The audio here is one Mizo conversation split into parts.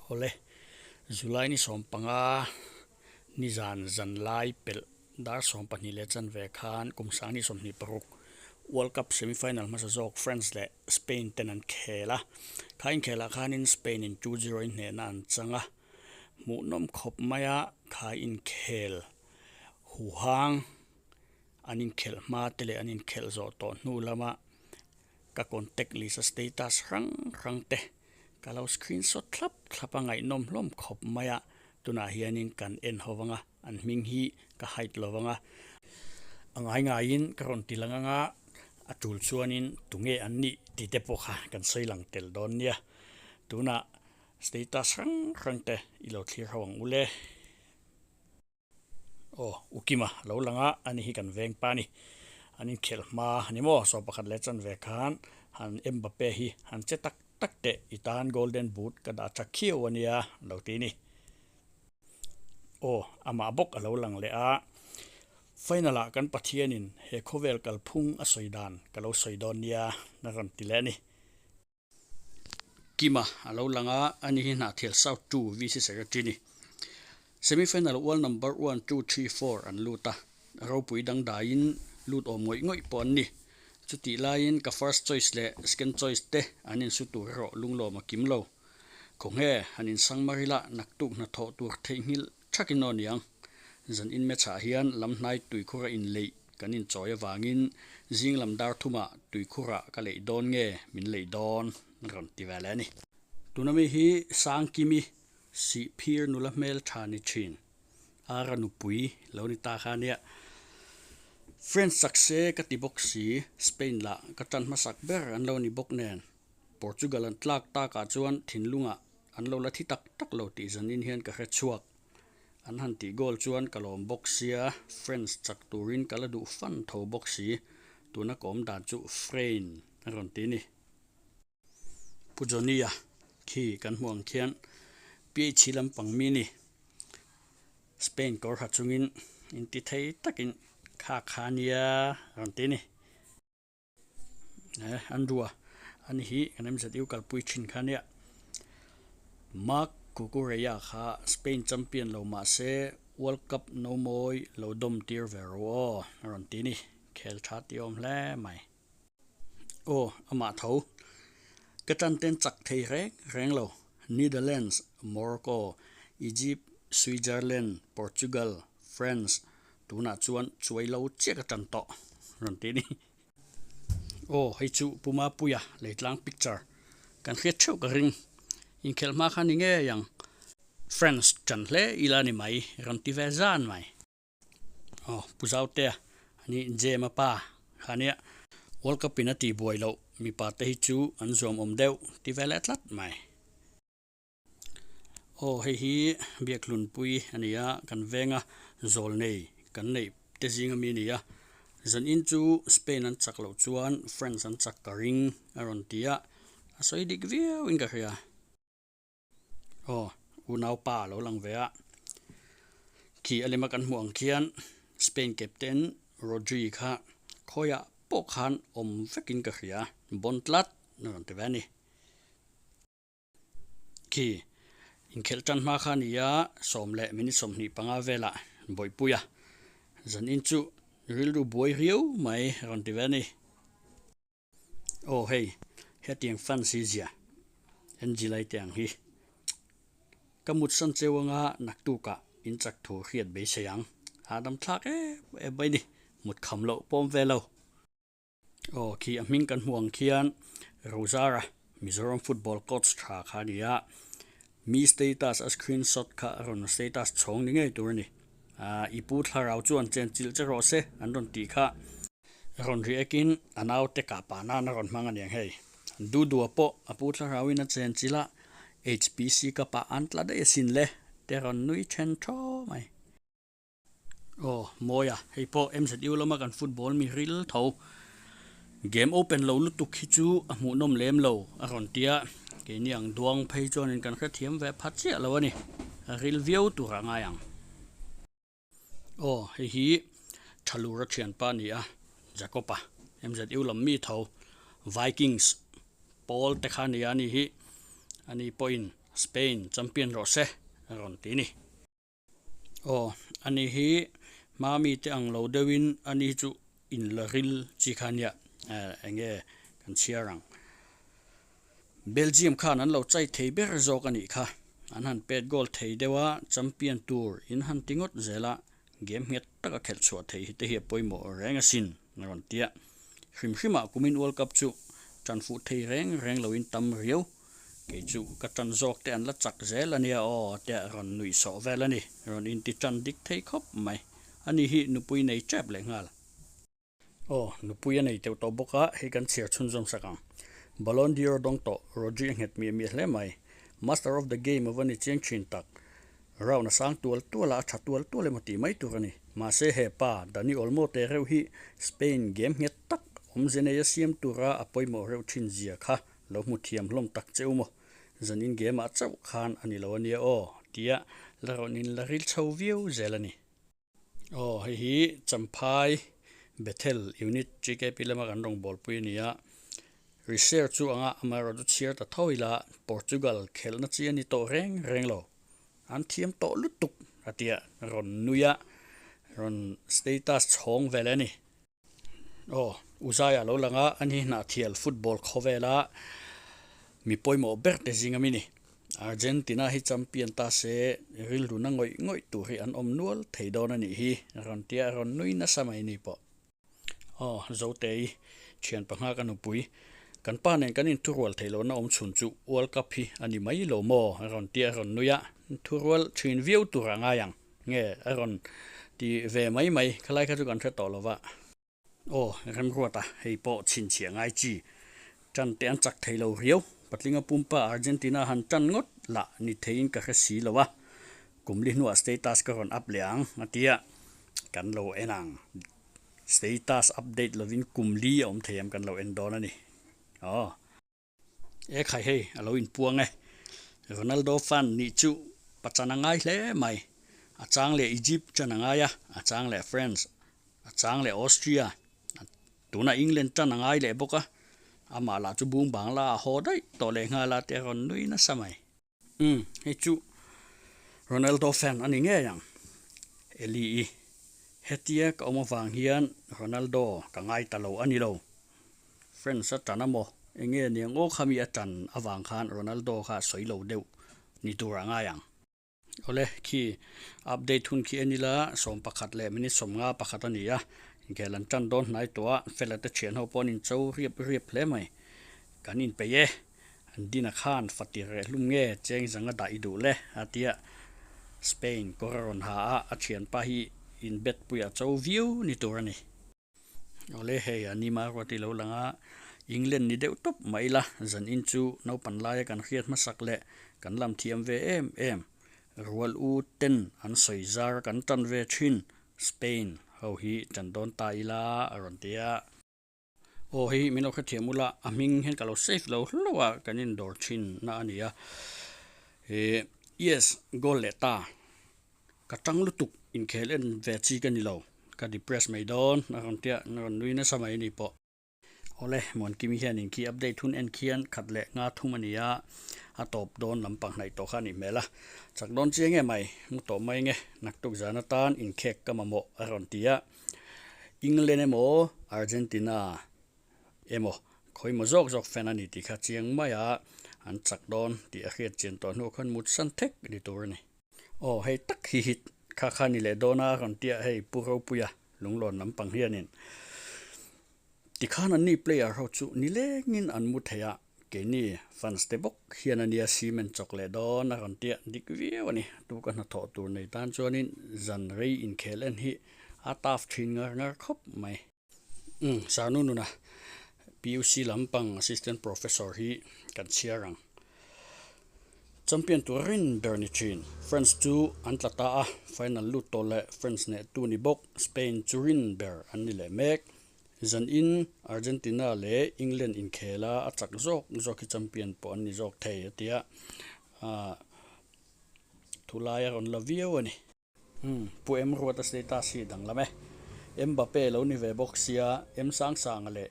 Awle, July ni 15 nizan zan lai pelh dar 12 leh chanve khan kum sangni 26 World Cup semi-final hmasa zawk France leh Spain ten an khel a. Kha inkhelah khanin Spain in 2-0 in hnehna an chang a, hmuhnawm khawp maia kha inkhel huhang an inkhelh hma te leh an inkhelh zawh tawh hnu lama ka contact list a status hrang hrang te ka lo screenshot thlap thlap a ngaihnawm hlawm khawp mai a, tunah hianin kan en ho vang a, an hming hi ka hide lo vang a, a ngai ngaiin ka rawn ti lang ang a, a tul chuanin tunge an nih tih te pawh kha kan sawi lang tel dawn nia, tunah status hrang hrang te i lo thlir ho ang u le. Aw, U Kima a lo lang a, ani hi kan veng pa a ni. An inkhelh hma a ni maw? Saw pakhat leh chanve khan han Mbappe hi han che tak tak teh, i tan Golden Boot ka dah tha khiau a nia, lo ti a ni. Aw, amah bawk a lo lang leh a, Final ah kan Pathianin he khawvel kalphung a sawi dan ka lo sawi dawn nia, a rawn ti leh a ni. Kima a lo lang a, ani hi Hnahthial South 2 VC Secretary a ni. Semi-final world number one, two, three, four an lut a, ropui dangdaiin lut awm ngawih ngawih pawh an ni. Chutih laiin ka first choice leh second choice te an insu tur erawh lunglawm a kim lo. Khawnge han insang mar ila naktuk hnathawh tur theihnghilh thakin aw niang. Zan in match ah hian lamhnai tuikhura inleih kan inchawi avangin zing lam dar thumah tuikhurah ka leih dawn nge min leih dawn rawn ti ve leh a ni. Tuna mi hi Sangkimi Sihphir nula hmel tha ni thin Ara nupui lo ni ta kha nia. French chak se ka ti bawk si, Spain lah ka tan hmasak ber an lo ni bawk nen. Portugal an tlak takah chuan thinlungah An lo la thi tak tak lo tih zanin hian ka hre chhuak. An han tih goal chuan ka lawm bawk sia, French chak turin ka la duh fan tho bawk si. Tuna ka awm dan chu Frein a rawn ti ni. Pu Johnny-a khi kan hmuh ang khian PHC lampang mi ni. Spain kawr ha chungin inti thei takin kha kha nia rawn ti ni. Eh an rua ani hi kan MZU kalpui thin kha nia Marc Cucurella kha Spain champion lo mah se World Cup no mawi lo dawm tir ve ro aw a rawn ti ni khel tha tih awm hle mai. Aw amah tho ka tan ten chak thei reng reng lo Netherlands, Morocco, Egypt, Switzerland, Portugal, France Tunah chuan chuai lo chiah ka tan tawh rawn ti a ni. Aw hei chu Pu Mapuia Leitlang picture kan hriat theuh ka ring. Inkhelh hma kha ni ngei ang. Friends tan hle ila ni mai rawn ti ve zan mai. Aw Pu Zautea ani Jema pa kha nia World Cup in a tih buai loh mipa te hi chu an zuam awm deuh ti ve leh tlat mai. Aw hei hi Biakhlunpui a ni a, kan venga zawl nei kan neih te zing ami a ni a, zanin chu Spain an chak loh chuan France an chak ka ring a rawn ti a, a sawi dik viau in ka hria. Aw unaupa a lo lang ve a, khi a lema kan hmuh ang khian Spain captain Rodri kha khawiah pawh khan awm vekin ka hria, bon tlat a rawn ti ve a ni. Khi inkhelh tan hma kha nia sawm leh minute 25 velah bawihpui a, zanin chu rilru buai riau mai rawn ti ve a ni. Aw hei hetiang fans hi zia NG lai te ang hi ka mut san cheu anga naktukah in chak thu hriat beisei ang hahdam thlak em em mai ni mut kham loh pawm ve lo. Aw khi a hming kan hmuh ang khian Rozara Mizoram football coach tha kha a ni a, mi status a screenshot kha a rawn status chhawng ni ngei tur a ni. Ahh i pu thlarau chuan chen chilh che rawh se an rawn tih kha rawn react in a naute kah pah nan a rawn hmang a niang hei. Dudua pawh a pu thlarau in a chen chilh a, HPC cup ah an tla daih asin le te rawn nui then thaw mai. Aw mawi a, hei pawh MZU lama kan football mi ril tho. Game open lo lutuk hi chu a hmuhnawm lem lo a rawn ti a, keini ang duang phei chuanin kan hrethiam ve pha chiah lo a ni, a ril viau tur a ngai ang. Aw hei hi Thalura thianpa a ni a, Jacob-a MZU lam mi tho Vikings pawl te kha a ni a, ani hi ani pawhin. Spain champion rawh se a rawn ti ni. Aw, ani hi hma mite ang lo deuhin ani chu inla ril chi kha nia eng nge kan chhiar ang. Belgium khan an lo chai thei ber zawk a nih kha. An han pet goal thei deuh a, champion tur in han ti ngawt zel a, game nghet taka khelh chhuah theih hi te hi a pawimawh reng asin a rawn ti a. Hrim hrimah kumin World Cup chu tan fuh thei reng reng loin tam riau. Kei chu ka tan zawk te an la chak zel a nia aw tia rawn nuih sawh vel a ni. Rawn inti tan dik thei khawp mai. Ani hi nupui nei tep leh nghal. Aw, nupui a nei teuh tawh bawk a, hei kan chhiar chhunzawm sak ang. Ballon d'Or dawng tawh, Rodri a nghet miah miah hle mai. Master of the game a va ni chiang thin tak. Round a sang tual tual a, a tha tual tual emaw tih mai tur a ni. Mahse he pa, Dani Olmo te reuh hi Spain game nghet tak awmze nei a siam tura a pawimawh reuh thin zia kha lo hmu thiam hlawm tak che u maw? Zanin game ah chauh khan a ni lo a nia aw, tia la rawn in la ril chho viau zel a ni. Aw, hei hi Champhai Bethel Unit GKP lama kan rawngbawlpui a ni a, Research chu anga amaherawhchu chhiar ta tho ila Portugal khelhna chi a ni tawh reng reng lo, an thiam tawh lutuk a tia rawn nui a, rawn status chhawng vel a ni. Aw, Uzai a lo lang a, ani hnahthial football khawvela mi pawimawh ber te zing ami ni. Argentina hi champion ta se rilru na ngawih ngawih tur hi an awm nual thei dawn a nih hi, rawn tia rawn nui nasa mai ni pawh. Aw, Zotei, thian panga ka nupui, kan pa nen kan inthurual theih lohna awm chhun chu World Cup hi a ni mai lo maw? rawn tia rawn nui a, inthurual thin viau tur a ngai ang. Nge a rawn ti ve mai mai, khalai kha chu kan hre tawh lo va. Aw, Remruata, hei pawh chhinchhiah ngai chi. Tan te an chak thei lo riau. Patlinga pumpa Argentina han tan ngawt lah ni theiin ka hre si lo a. Kum li hnuah status ka rawn up leh ang, a ti a. Kan lo en ang. Status update lovin kum li a awm thei em kan lo en dawn a ni. Aw. E khai hei a lo inpuang e. Ronaldo fan nih chu pachan a ngai hle mai. A chang leh Egypt tan a ngai a, a chang leh France, a chang leh Austria, tunah England tan a ngai leh bawk a. Amah lah chu bung bangla a haw daih tawh leh nghal a tih a rawn nui nasa mai. Umm hei chu Ronaldo fan a ni ngei ang. Eli i hetia ka awm avang hian Ronaldo ka ngai ta lo a ni lo. Friends a tan a maw? Enge niang aw khami a tan avang khan Ronaldo kha sawi lo deuh ni tur a ngai ang. Awle, khi update hun khi en ila, 11 leh minute 51 a ni a, inkhel an tan dawn hnai tawh a, fela te thian ho pawh an incho riap riap hle mai. Kan inpeih e, an dina khan fatir reh hlum nge cheng zanga dah i duh le a tia Spain kawr a rawn ha a, a thianpa hi inbet pui a cho viau ni tur a ni. Awle hei a ni mah ruat i lo lang a, England ni deuh tawp mah ila zan in chu naupan laia kan hriat hmasak leh kan lam thiam ve em em. Rual u ten an sawi zar a kan tan ve thin Spain ho hi tan dawn ta ila a rawn ti a. Aw hei min lo hrethiam ula a hming hian ka lo save lo hlauh a kan indawr thin na a ni a. Ih yes goal leh ta. Ka tang lutuk inkhel en ve chi ka ni lo, ka depress mai dawn a rawn tia a rawn nui nasa mai a ni pawh. Awle, Muankimi hian inkhi update hun en khian khat leh nga thum a ni a, a tawp dawn lampang hnaih tawh kha a nih hmel a, chak dawn chiang em mai, mu tawh mai nge, naktuk zan atan inkhek ka mamawh a rawn ti a, England emaw Argentina emaw khawimaw zawk zawk fan a ni tih kha chiang mai a, an chak dawn tih a hriat chian tawh hnu khan mutsan thek ni tur a ni. Aw hei tak hi hi kha kha ni leh dawn a rawn tia hei Pu Ropuia lunglawn lampang hianin tikhan anni player ho chu nilengin an mu thei a, keini fans te bawk hian ania cement chawk leh dawn a rawn tia dik viau a ni. Tuka hnathawh tur nei tan chuanin zan rei inkhel en hi a tough thin ngar ngar khawp mai. Umm Sarnu nuna PUC lampang Assistant Professor hi kan chhiar ang. Champion tur rin ber ni thin. France chu an tla ta a, final lut tawh leh France hnehtu ni bawk Spain chu rin ber an ni leh mek. Zanin Argentina leh England inkhel a, a chak zawk zawk hi champion pawh an ni zawk thei a tia, thulai a rawn la viau a ni. Umm, Pu Em Ruata status hi danglam e. Mbappe lo ni ve bawk sia, Em Sangsanga leh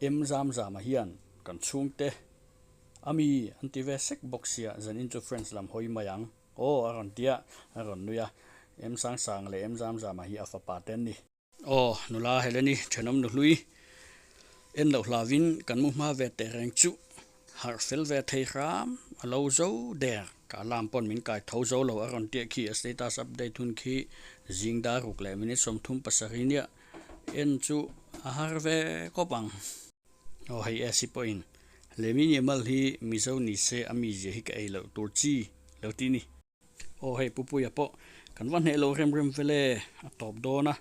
Em Zamzama hian kan chhungte Ami an ti ve sek bawk sia, zanin chu France lam hawi mai ang aw a rawn ti a, a rawn nui a. Em Sangsang leh Em Zamzama hi a fapa te an ni. Aw nula Heleni thenawm nu hlui en loh hlauin kan mu hma ve teh reng chu harh fel ve thei hram a lo zo der. Ka alarm pawn min kai tho zo lo a rawn tiah khi a status update hun khi zing dar ruk leh minute 37 nia en chu a har ve kawp ang. Aw hei AC pawhin Lemine Yamal hi Mizo ni se a mizia hi ka ei loh tur chi lo ti ni. Aw hei Pupuia pawh kan va hneh lo rem rem vel e, a tawp dawn a,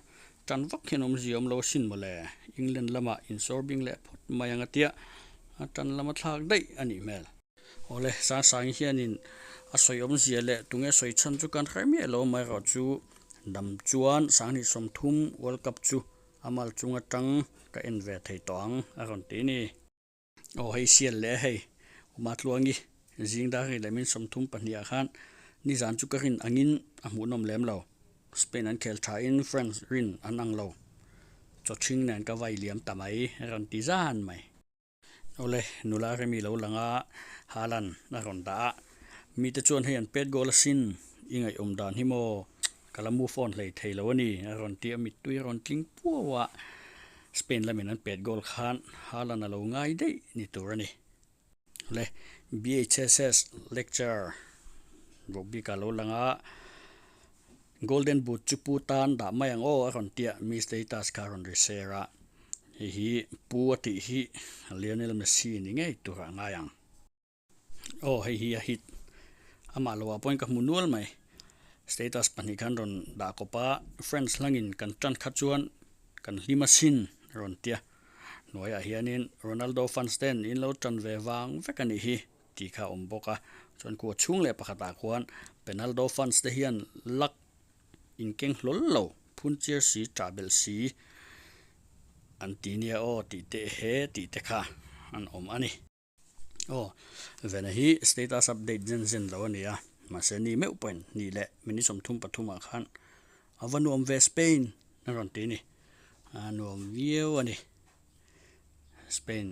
tan vak hian awmzia awm lo asin mawle, England lamah insawr bing leh phawt mai ang a tia, a tan lama thlak daih a nih hmel. Awle, Sangsangi hianin a sawi awmzia leh tunge sawi chhan chu kan hre miah lo amaherawhchu dam chuan Sanghnih 30 World Cup chu A mal chung atang ka en ve thei tawh ang a rawn ti ni. Aw hei sial leh hei Uma Tluangi zing dar ri leh min 32 ah khan nizan chu ka rin angin a hmuhnawm lem lo. Spain an khel tha in France rin an ang lo. Chawchhing nen ka vai liam ta mai a rawn ti zan mai. Awle, nula Remi lo lang a, Haaland a rawn dah a. Mite chuan hei an pet goal asin, i ngaihawm dan hi maw, ka la move on hlei thei lo a ni, a rawn ti a, mittui a rawn tling puau a. Spain lamin an pet goal khan Haaland a lo ngai daih ni tur a ni. Awle, BHSS lecture bawk bikah lo lang a, Golden boot chu pu tan dah mai ang aw a rawn tia mi status kha a rawn ri share a, hei hi pu a tih hi Lionel Messi ni ngei turah a ngai ang. Aw hei hi a hit amah loah pawhin ka hmu nual mai status pahnih khan rawn dah kawp a friends hlangin kan tan kha chuan kan hlim asin a rawn tia hnuaiah hianin Ronaldo fans ten in lo tan ve vang vek a nih hi. tih kha a awm bawk a, chuan kua chhung leh pakhatah khuan Penaldo fans te hian luck inkeng hlawl lo, phun chiar si, ṭah belh si an ti nia aw tih te he tih te kha an awm a ni. Aw, Vena hi status update zen zen lo a ni a, mahse ni meuh pawhin ni leh minute 33 ah khan a va nuam ve Spain a rawn ti a ni, a nuam viau a ni. Spain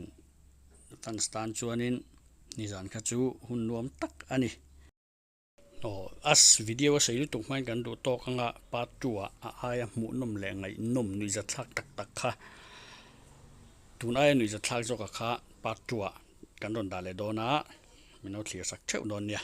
fans tan chuanin nizan kha chu hun nuam tak a ni. Aw as video a sei lutuk hmain kan duh tawk anga part 2 ah a aia hmuhnawm leh ngaihnawm nuihzatthlak tak tak kha tun aia nuihzatthlak zawk a kha part 2 ah kan rawn dah leh dawn a min lo thlir sak theuh dawn nia.